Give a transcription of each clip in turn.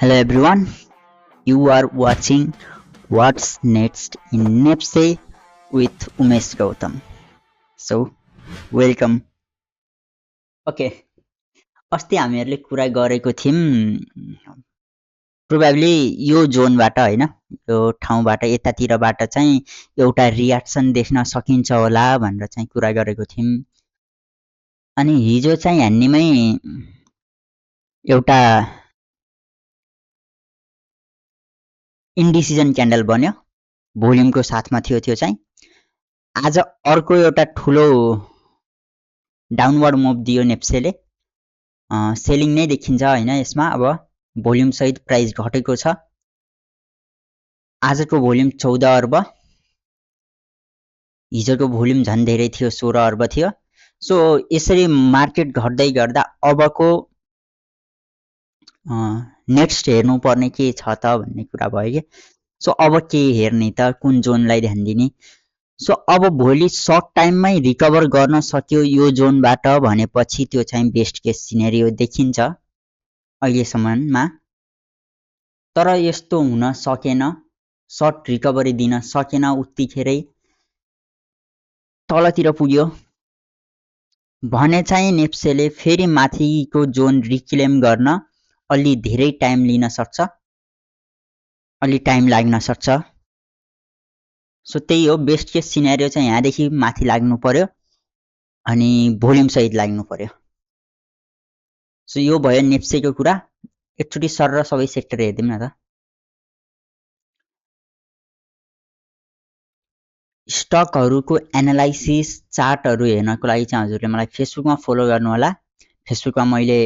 Hello everyone, you are watching What's Next in Nepse with Umesh Gautam. So, welcome. Okay, अस्ति हामीहरूले कुरा गरेको थियौँ प्रोबेबली यो जोनबाट हैन यो ठाउँबाट यतातिरबाट चाहिँ एउटा रियाक्सन देख्न सकिन्छ होला भनेर चाहिँ कुरा गरेको थियौँ अनि हिजो चाहिँ ह्यान्नीमै एउटा इन्डिसिजन क्यान्डल बन्यो भोल्युमको साथमा थियो त्यो चाहिँ आज अर्को एउटा ठुलो डाउनवर्ड मुभ दियो नेप्सेले सेलिङ नै देखिन्छ हैन यसमा अब भोल्युम सहित प्राइस घटेको छ आजको भोल्युम 14 अर्ब हिजोको भोल्युम झन् धेरै थियो 16 अर्ब थियो सो यसरी मार्केट घट्दै गर्दा अबको नेक्स्ट हेर्नु पर्ने के छ त भन्ने कुरा भयो के सो अब के हेर्ने त कुन जोनलाई ध्यान दिने सो अब भोलि सर्ट टाइममै रिकभर गर्न सक्यो यो जोनबाट भनेपछि त्यो चाहिँ बेस्ट केस सिनेरियो देखिन्छ अहिलेसम्ममा तर यस्तो हुन सकेन सर्ट रिकभरी दिन सकेन उत्तिखेरै तलतिर पुग्यो भने चाहिँ नेप्सेले फेरि माथिको जोन रिक्लेम गर्न अलि धेरै टाइम लिन सक्छ अलि टाइम लाग्न सक्छ सो त्यही हो बेस्ट केस सिनेरियो चाहिँ यहाँदेखि माथि लाग्नु पर्यो अनि भोल्युम सहित लाग्नु पर्यो सो यो भयो नेप्सेको कुरा एकचोटि सर र सबै सेक्टर हेर्दिम न त स्टकहरुको एनालाइसिस चार्टहरु हेर्नको लागि चाहिँ हजुरले मलाई फेसबुकमा फलो गर्नु होला फेसबुकमा मैले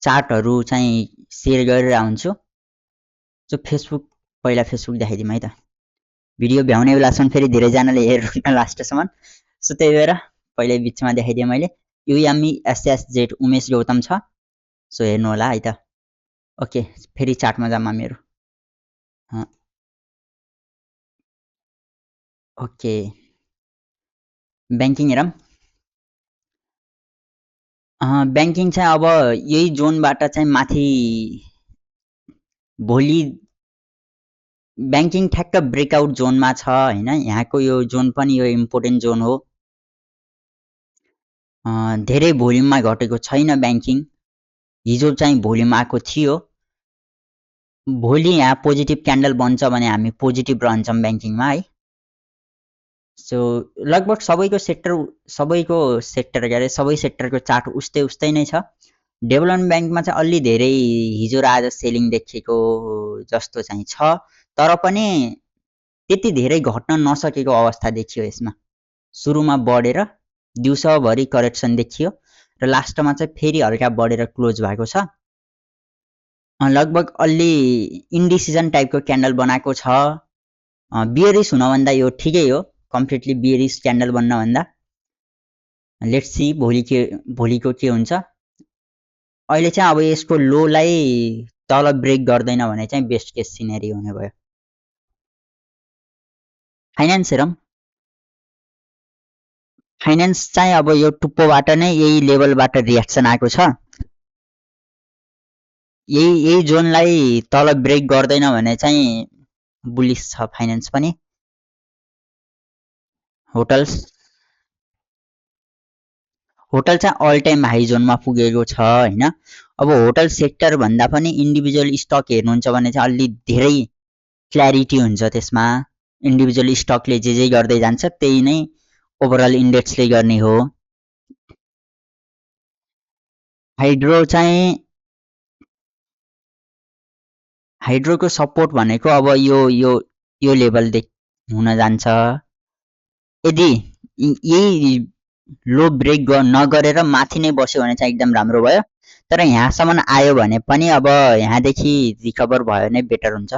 चार्टहरु चाहिँ शेयर गरेर हुन्छु सो फेसबुक पहिला फेसबुक देखाइदिम है त भिडियो भ्याउने बेलासम्म फेरि धेरै जनाले हेर्नु लास्टसम्म सो त्यही भएर पहिले बिचमा देखाइदिए मैले युएमई एसएसजेड उमेश गौतम छ सो हेर्नु होला है त ओके फेरि चार्टमा जाम मेरो ओके बैंकिङ हेरम बैंकिङ चाहिँ अब यही जोनबाट चाहिँ माथि भोलि बैंकिङ ठ्याक्क ब्रेकआउट जोनमा छ हैन यहाँको यो जोन पनि यो इम्पोर्टेन्ट जोन हो धेरै भोल्युममा घटेको छैन बैंकिङ हिजो चाहिँ भोल्युम आएको थियो भोलि यहाँ पोजिटिभ क्यान्डल बन्छ भने हामी पोजिटिभ रहन्छौं बैंकिङमा है सो लगभग सबैको सेक्टर गरे सबै सेक्टरको चार्ट उस्तै नै छ डेभलपमेन्ट बैंकमा चाहिँ अलि धेरै हिजो र आज सेलिङ देखेको जस्तो चाहिँ छ तर पनि त्यति धेरै घट्न नसकेको अवस्था देखियो यसमा सुरुमा बढेर दिउँसोभरि करेक्सन देखियो र लास्टमा चाहिँ फेरि हल्का बढेर क्लोज भएको छ लगभग अलि इन्डिसिजन टाइपको क्यान्डल बनाएको छ बियरिश हुनभन्दा यो ठिकै हो कम्प्लिटली बियरिश क्यान्डल बन्न भन्दा लेट्स सी भोलिको के हुन्छ अहिले चाहिँ अब यसको लोलाई तल ब्रेक गर्दैन भने चाहिँ बेस्ट केस सिनेरियो हुने भयो फाइनान्स हेरौँ फाइनान्स चाहिँ अब यो टुप्पोबाट नै यही लेभलबाट रियाक्सन आएको छ यही जोनलाई तल ब्रेक गर्दैन भने चाहिँ बुलिस छ फाइनान्स पनि होटल चाहिँ अल टाइम हाई जोनमा पुगेको छ हैन अब होटल सेक्टर भन्दा पनि इन्डिभिजुअल स्टक हेर्नुहुन्छ भने चाहिँ अलि धेरै क्ल्यारिटी हुन्छ त्यसमा इन्डिभिजुअल स्टकले जे गर्दै जान्छ त्यही नै ओभरअल इन्डेक्सले गर्ने हो हाइड्रोको सपोर्ट भनेको अब यो लेभल हुन जान्छ यदि यही लो ब्रेक नगरेर माथि नै बस्यो भने चाहिँ एकदम राम्रो भयो तर यहाँसम्म आयो भने पनि अब यहाँदेखि रिकभर भयो भने बेटर हुन्छ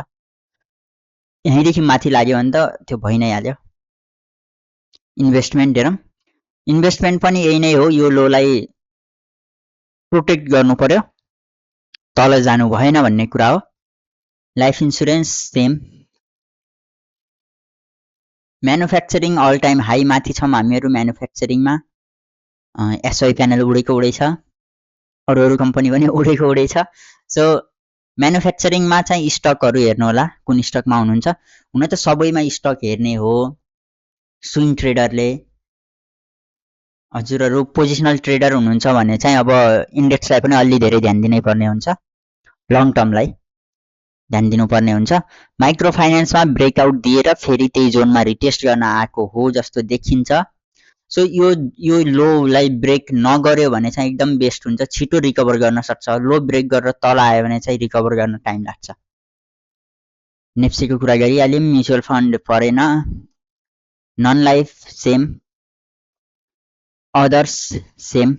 यहीँदेखि माथि लाग्यो भने त त्यो भइ नै हाल्यो इन्भेस्टमेन्ट हेरौँ इन्भेस्टमेन्ट पनि यही नै हो यो लोलाई प्रोटेक्ट गर्नु पर्यो तल जानु भएन भन्ने कुरा हो life insurance same manufacturing all time high माथि छौँ हामीहरू म्यानुफ्याक्चरिङमा एसवाई प्यानल उडेको उडै छ अरू कम्पनी पनि उडेको उडै छ सो म्यानुफ्याक्चरिङमा चाहिँ स्टकहरू हेर्नु होला कुन स्टकमा हुनुहुन्छ। हुन त सबैमा स्टक हेर्ने हो स्विङ ट्रेडरले। हजुरहरू पोजिसनल ट्रेडर हुनुहुन्छ भने चाहिँ अब इन्डेक्सलाई पनि अलि धेरै ध्यान दिनै पर्ने हुन्छ, लङ टर्मलाई ध्यान दिनुपर्ने हुन्छ। माइक्रो फाइनेन्समा ब्रेकआउट दिएर फेरि त्यही जोनमा रिटेस्ट गर्न आएको हो जस्तो देखिन्छ। सो यो लोलाई ब्रेक नगर्यो भने चाहिँ एकदम बेस्ट हुन्छ, छिटो रिकभर गर्न सक्छ। लो ब्रेक गरेर तल आयो भने चाहिँ रिकभर गर्न टाइम लाग्छ। नेप्सीको कुरा गरिहाल्यौँ, म्युचुअल फन्ड परेन, non life same, others same.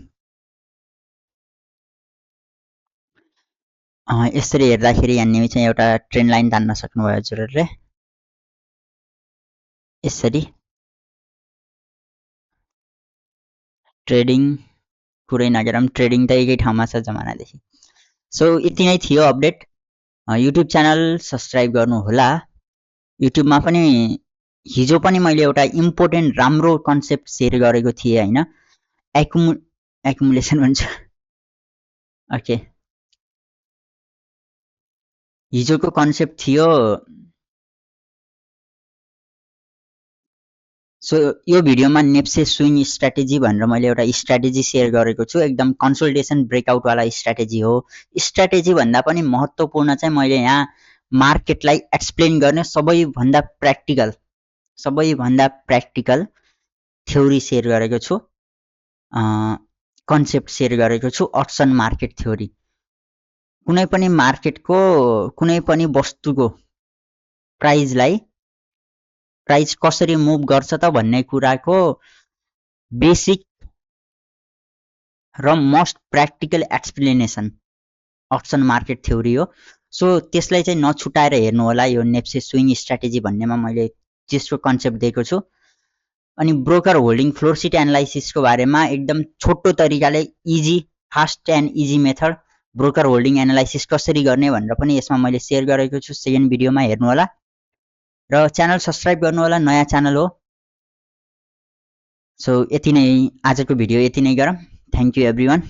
यसरी हेर्दाखेरि यहाँनिर चाहिँ एउटा ट्रेन्ड लाइन तान्न सक्नुभयो हजुरहरूले यसरी। ट्रेडिङ कुरै नगरौँ, ट्रेडिङ त एकै ठाउँमा छ जमानादेखि। सो यति नै थियो अपडेट। युट्युब च्यानल सब्सक्राइब गर्नु होला। युट्युबमा पनि हिजो पनि मैले एउटा इम्पोर्टेन्ट राम्रो कन्सेप्ट सेयर गरेको थिएँ हैन, एकुमुलेसन भन्छ। ओके, हिजोको कन्सेप्ट थियो। सो यो भिडियोमा नेप्से स्विङ स्ट्र्याटेजी भनेर मैले एउटा स्ट्र्याटेजी सेयर गरेको छु, एकदम कन्सल्टेसन ब्रेकआउटवाला स्ट्र्याटेजी हो। स्ट्र्याटेजी भन्दा पनि महत्त्वपूर्ण चाहिँ मैले यहाँ मार्केटलाई एक्सप्लेन गर्ने सबैभन्दा प्र्याक्टिकल थ्योरी सेयर गरेको छु, कन्सेप्ट सेयर गरेको छु, अप्सन मार्केट थ्योरी। कुनै पनि मार्केटको कुनै पनि वस्तुको प्राइस कसरी मुभ गर्छ त भन्ने कुराको बेसिक र most practical explanation option market theory हो। सो त्यसलाई चाहिँ नछुटाएर हेर्नु होला। यो नेप्से स्विङ स्ट्र्याटेजी भन्नेमा मैले त्यसको कन्सेप्ट दिएको छु। अनि ब्रोकर होल्डिङ फ्लोर सिट एनालाइसिसको बारेमा एकदम छोटो तरिकाले easy, fast and easy method broker holding analysis कसरी गर्ने भनेर पनि यसमा मैले सेयर गरेको छु। सेकेन्ड भिडियोमा हेर्नु होला र च्यानल सब्सक्राइब गर्नु होला, नयाँ च्यानल हो। सो यति नै आजको भिडियो, यति नै गरौँ। Thank you everyone.